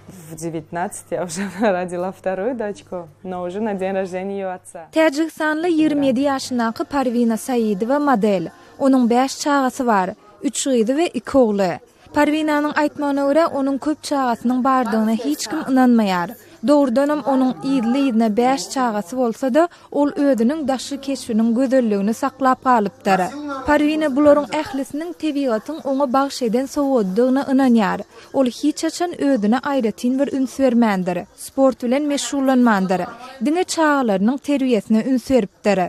В 19 я уже родила вторую дочку, но уже на день рождения ее отца. Täjigistanly 27 ýaşyndaky Parwina Saidowa model. Onuň bäş çagasy bar, üç gyzy we iki ogly. Parwinanyň aýtmagyna görä, onuň köp çagasynyň bardygyna hiç kim ynanmaýar. Dogrudanam, onuň yzly-yzyna bäş çagasy bolsa-da, ol özüniň daşky keşbiniň gözelligini saklap galypdyr. Parwina bularyň ählisiniň tebigatyň oňa bagyş eden sowgadydygyna ynanýar. Ol hiç haçan özüne aýratyn bir üns bermändir, sport bilen meşgullanmandyr. Diňe çagalarynyň terbiýesine üns beripdir.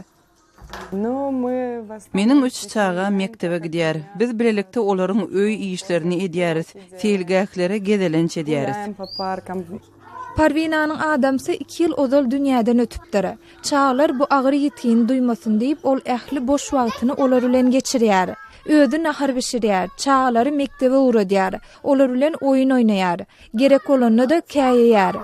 Meniň üç çagam mekdebe gidýär. Biz bilelikde olaryň öý işlerini edýäris, seýilgählere gezelenç edýäris. Parwinanyň adamsy iki ýyl ozal dünýäden ötüpdir. Çagalar bu agyr ýitgini duýmasyn diýip, ol ähli boş wagtyny olar bilen geçirýär. Özi nahar bişirýär, çagalary mekdebe ugradýar, olar bilen oýun oýnaýar. Gerek bolanda-da käýeýär.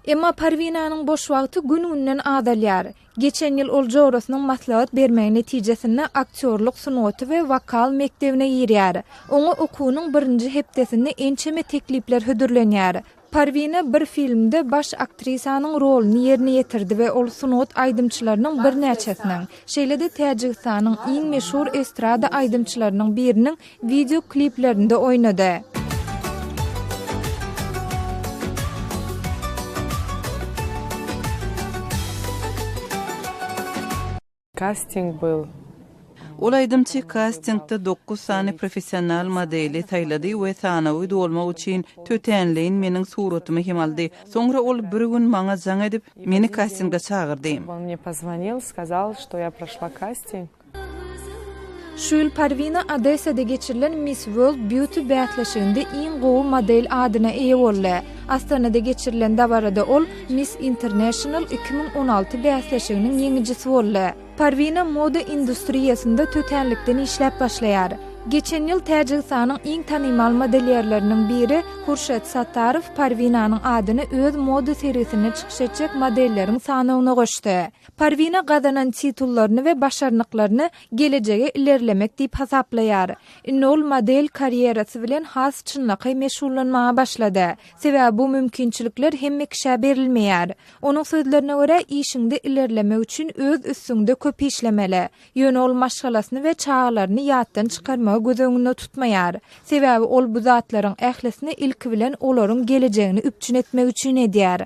Emma Parwinanyň boş wagty gün-günden azalýar. Geçen ýyl ol jorasynyň maslahat bermegi netijesinde aktýorlyk sungaty we wokal mekdebine girýär. Oňa okuwynyň birinji hepdesinde ençeme teklipler hödürlenýär. Parwina bir filmde baş aktrisanyň roluny ýerine ýetirdi we ol sungat aýdymçylarynyň birnäçesiniň, şeýle-de Täjigistanyň iň meşhur estrada aýdymçylarynyň biriniň wideo kliplerinde oýnady. Kasting byl. Ol aýdymçy kastingde dokuz sany professional modeli saýlady we sanawy dolmak üçin tötänleýin meniň suratymy hem aldy. Soňra ol bir gün maňa jaň edip, meni kastinge çagyrdy. On mne pozvonil, skazal, çto ýa proşla kasting. Şu ýyl Parwina Odessada geçirilen Miss World Beauty bäsleşiginde iň gowy model adyna eýe boldy. Astanada geçirilen dabarada ol Miss International 2016 bäsleşiginiň ýeňijisi boldy. Parwina moda industriýasynda tötänlikden işläp başlaýar. Geçen ýyl Täjigistanyň iň tanymal modelýerleriniň biri Hurşet Sattarow Parwinanyň adyny öz moda sergisinde çykyş etjek modelleriň sanawyna goşdy. Parwina gazanan titullaryny we başarnyklaryny gelejege ilerlemek diýip hasaplaýar. Indi ol model karýerasy bilen has çynlakaý meşgullanmaga başlady. Sebäbi bu mümkinçilikler hemme kişä berilmeýär. Onuň sözlerine görä, işiňde ilerlemek üçin öz üstüňde köp işlemeli. Ýöne ol maşgalasyny we çagalaryny ýatdan çykarmagy göz öňünde tutmaýar. Sebäbi ol bu zatlaryň ählisini ilki bilen olaryň gelejegini üpjün etmek üçin edýär.